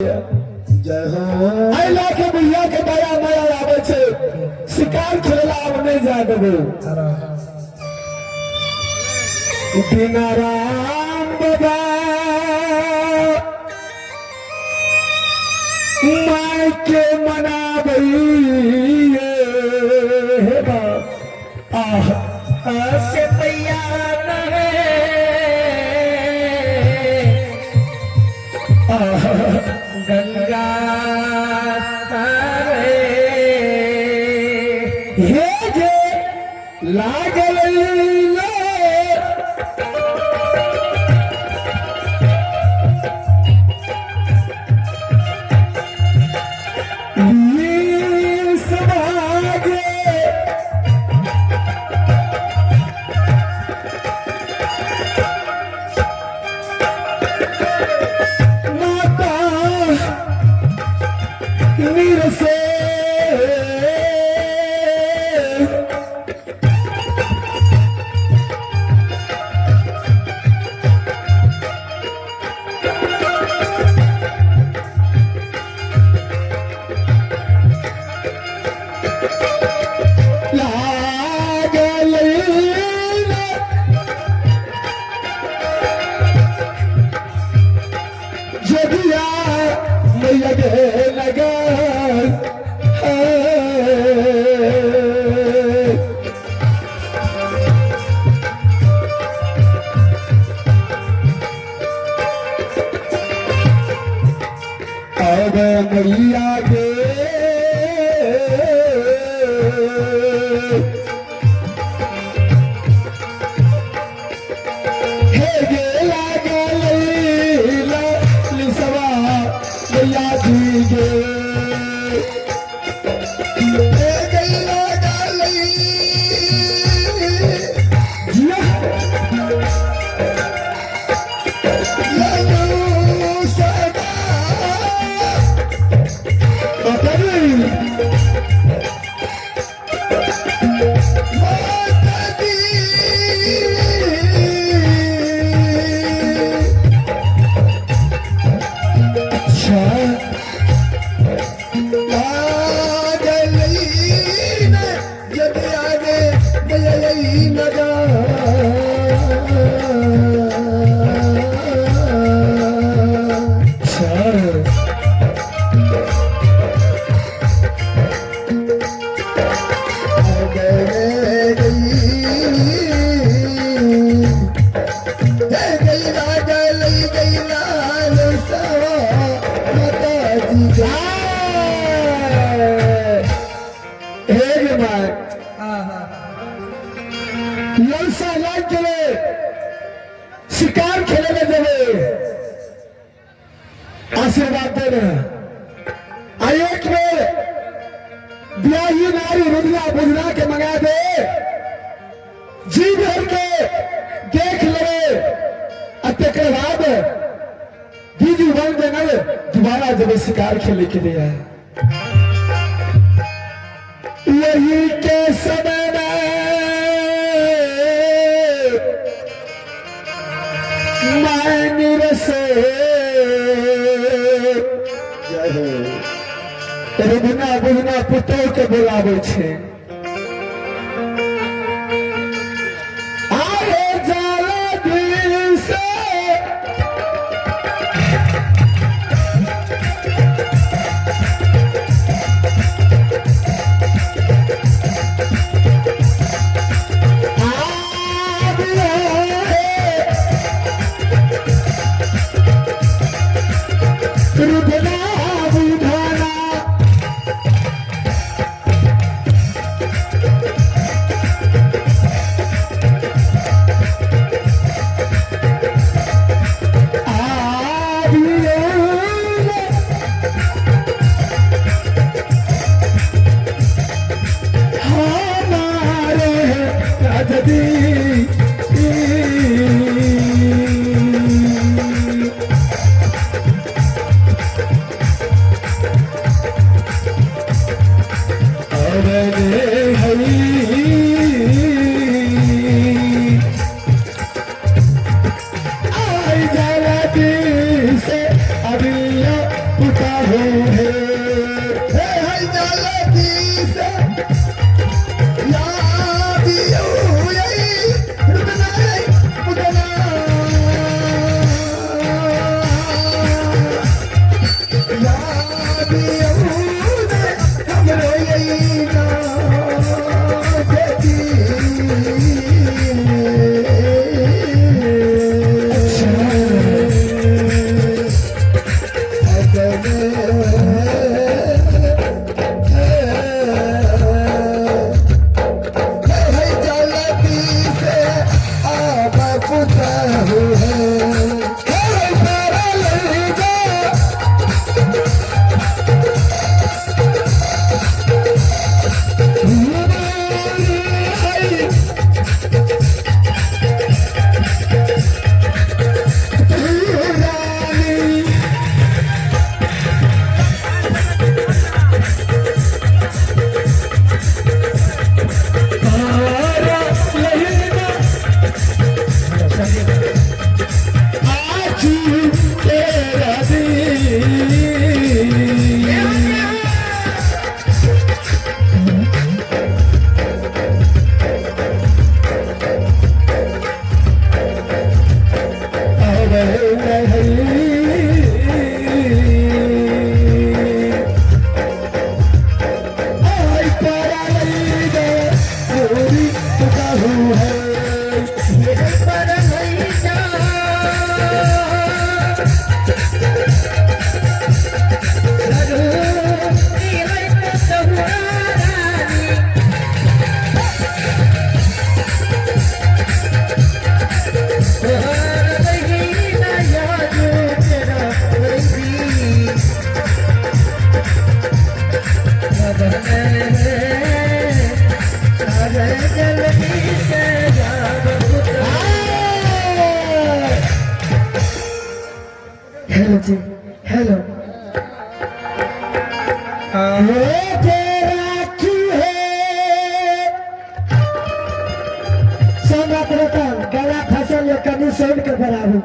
जय हो। एहि लऽ के बुढ़िया के दया माया आबै छै, शिकार खेलला आब नहि जाय देबै। दिनाराम बाबा माय के मनाबै हे बा आह से तैयार आह गंगा तारे हे जे लागल वीस भागे माता निरसे लागल जगिया मैया के लगल है। अब मैया के हे गे लागल लिसवा मैया जी गे। हे गैला गाली जिया ललू सदा माता जी माता दी। अच्छा लागल जब आगे गई नगर। अच्छा हे गे my, ललसा लाग गेलै शिकार खेले ले जेबै, आशीर्वाद दे रहे। आ एक बेर ब्याही नारी रुदना बुझना के मंगा दे, जी भर के देख ले, आ तकर बाद दीदी बन देना दोबारा जब शिकार खेले के लिए। यही के समय में मैं निरसे रुगना बुझना पुतोह के बुलाबै छै। आरे जल्दी से आबियो हे रुदना बुझना। आबियो हमारे राजदी। पुताहू हे। हे है जलती से यादियो यही रुदना बुदना यादियो ने हमरो यही ना हे पारा लई जा रानी। तारा लहिना आजू तेरा दिन। अवर नहीं आई पारा लई दे पूरी पुकारू है। पर लई जा हेलो जी, हेलो। ये तेरा की है संगत रतन गला फसल ये कनी सुन के बराबू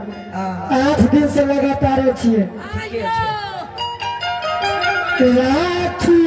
8 दिन से लगातार छिए। राखी